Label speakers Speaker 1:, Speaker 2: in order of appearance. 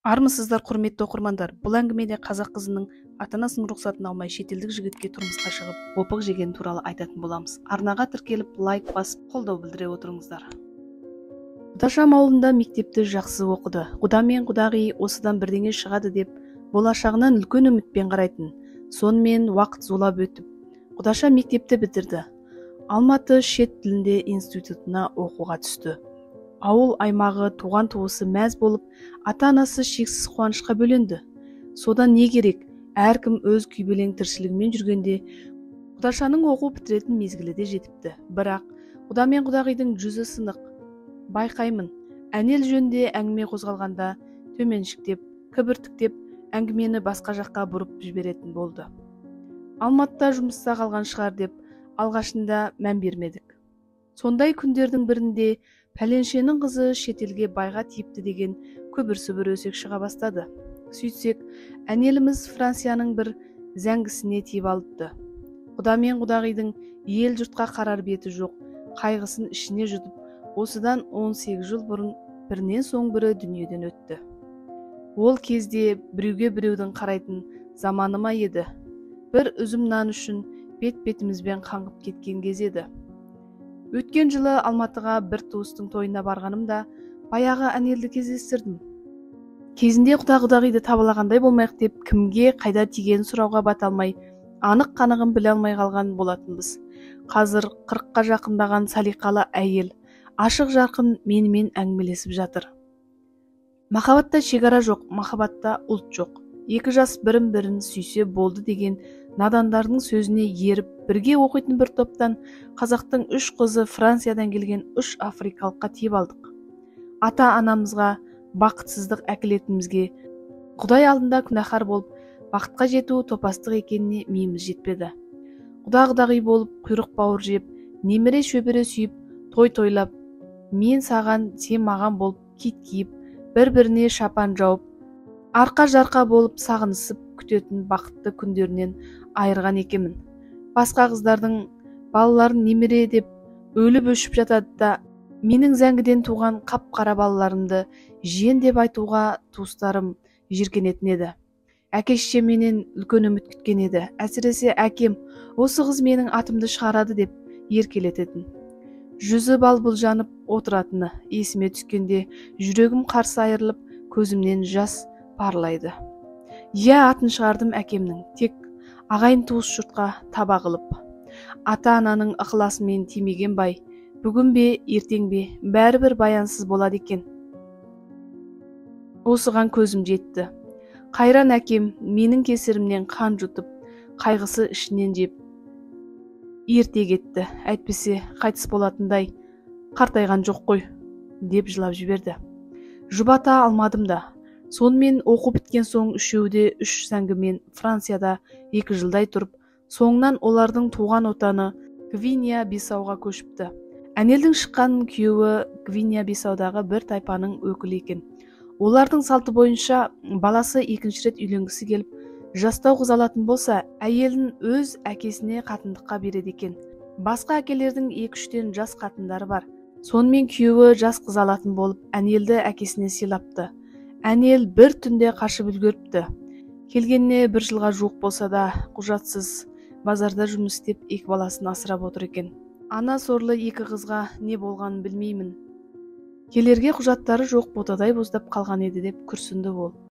Speaker 1: Армысыздар, құрметті оқырмандар! Бұл әңгімеде қазақ қызының ата-анасының рұқсатын алмай шетелдік жігітке тұрмысқа шығып, опық жегені туралы айтатын боламыз. Арнаға тіркеліп, лайк басып, қолдау білдіре отырыңыздар. Құдашам ауылында мектепті жақсы оқыды. Құда мен құдағи осыдан бірдеңе шығады деп болашағынан үлкен үмітпен қарайтын. Сонымен уақыт зулап өтіп, құдаша мектепті бітірді. Алматы шет тілінде институтына оқуға түсті. Ауыл аймағы, туған туысы мәз болып, ата-анасы шексіз қуанышқа бөленді. Содан не керек, әркім өз күйбелең тіршілігімен жүргенде құдашаның оқу бітіретін мезгілі де жетіпті. Бірақ құда мен құдағидың жүзі сынық. Байқаймын, Әнел жөнінде әңгіме қозғалғанда төменшіктеп, кібіртіктеп, әңгімені басқа жаққа бұрып жіберетін болды. Алматыда жұмыста қалған шығар деп алғашында мән бермедік. Сондай күндердің бірінде пәленшенің қызы шетелге байға тиіпті деген күбір-сүбір өсек шыға бастады. Сөйтсек, Әнеліміз Францияның бір зәңгісіне тиіп алыпты. Құда мен құдағидың ел жұртқа қарар беті жоқ, қайғысын ішіне жұтып, осыдан 18 жыл бұрын бірінен соң бірі дүниеден өтті. Ол кезде біреуге біреудің қарайтын заманы ма еді? Бір үзім нан үшін бет-бетімізбен қаңғып кеткен кез еді. Өткен жылы Алматыға бір туыстың тойына барғанымда баяғы Әнелді кездестірдім. Кезінде құда-құдағиды табалағандай болмайық деп кімге қайда тигенін сұрауға бата алмай, анық қанығын біле алмай қалған болатынбыз. Қазір 40-қа жақындаған салиқалы әйел ашық жарқын менімен әңгімелесіп жатыр. Махаббатта шекара жоқ, махаббатта ұлт жоқ. Екі жас бірін-бірін сүйсе болды деген надандардың сөзіне еріп, бірге оқитын бір топтан қазақтың үш қызы Франциядан келген үш африкалыққа тиіп алдық. Ата-анамызға бақытсыздық әкелетінімізге, Құдай алдында күнәһар болып, бақытқа жету топастық екеніне миымыз жетпеді. Құда-құдағи болып, құйрық бауыр жеп, немере шөбере сүйіп, той тойлап, мен саған, сен маған болып, кит киіп, бір-біріне шапан жауып, арқа-жарқа болып сағынысып күтетін бақытты күндерінен айырған екенмін. Басқа қыздардың балаларын немере деп өліп өшіп жатады да, менің зәңгіден туған қап-қара балаларымды жиен деп айтуға туыстарым жиіркенетін еді. Әке шешем менен үлкен үміт күткен еді. Әсіресе әкем осы қыз менің атымды шығарады деп еркелететін. Жүзі бал-бұл жанып отыратыны есіме түскенде жүрегім қарсы айырылып, көзімнен жас парлайды. Иә, атын шығардым әкемнің, тек ағайын туыс жұртқа таба қылып. Ата-ананың ықыласымен тимеген бай, бүгін бе, ертең бе, бәрібір баянсыз болады екен. Осыған көзім жетті. Қайран әкем менің кесірімнен қан жұтып, қайғысы ішінен жеп, ерте кетті, әйтпесе қайтыс болатындай қартайған жоқ қой, деп жылап жіберді. Жұбата алмадым да. Сонымен оқу біткен соң үшеуі де үш зәңгімен Францияда 2 жылдай тұрып, соңынан олардың туған отаны Гвинея Бисауға көшіпті. Әнелдің шыққан күйеуі Гвинея Бисаудағы бір тайпаның өкілі екен. Олардың салты бойынша баласы екінші рет үйленгісі келіп, жастау қыз алатын болса, әйелін өз әкесіне қатындыққа береді екен. Басқа әкелердің 2-3-тен жас қатындары бар. Сонымен күйеуі жас қыз алатын болып, Әнелді әкесіне сыйлапты. Әнел бір түнде қашып үлгеріпті. Келгеніне бір жылға жуық болса да, құжатсыз базарда жұмыс істеп, екі баласын асырап отыр екен. Ана сорлы екі қызға не болғанын білмеймін. Келерге құжаттары жоқ ботадай боздап қалған еді деп күрсінді ол.